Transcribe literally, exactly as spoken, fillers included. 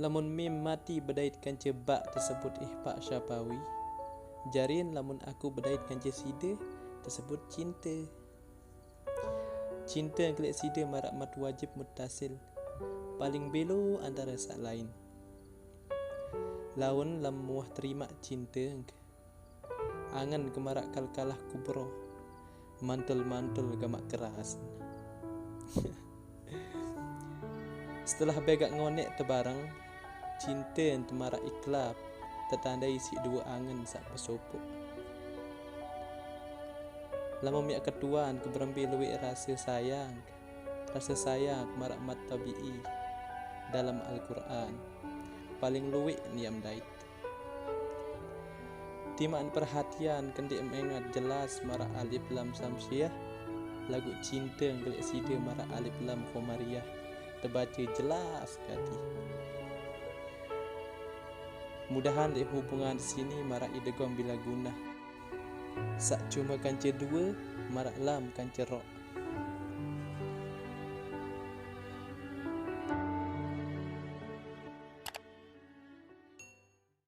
Lamun mim mati bedait kance ba tesebut ihfa syafawi. Jarin lamun aku bedait kance side tesebut cinte. Cinte engke leq side maraq mat wajib muttasil, paling belo antare saq lain. Laun lam muah terimaq cinte engke. Angen ke maraq kalkalah kubro, mantul-mantul gamaq keras. Setelah begaq ngoneq tebareng, cinte ente maraq iklap, tetandai siq due angen saq pesopoq. Lamun miaq ketuan ke berembe lueq rase sayang, rase sayang maraq mat tabi'i dalem Al-Qur'an, paling lueq niam dait. Timaq perhatian kendeq mengat jelas maraq alif lam samsiah, laguq cinte engke leq side maraq alif lam komariah, tebace jelas gati. Mudahan leq hubungan sini maraq idegom bila gunah. Saq cume kance due, maraq lam kance roq.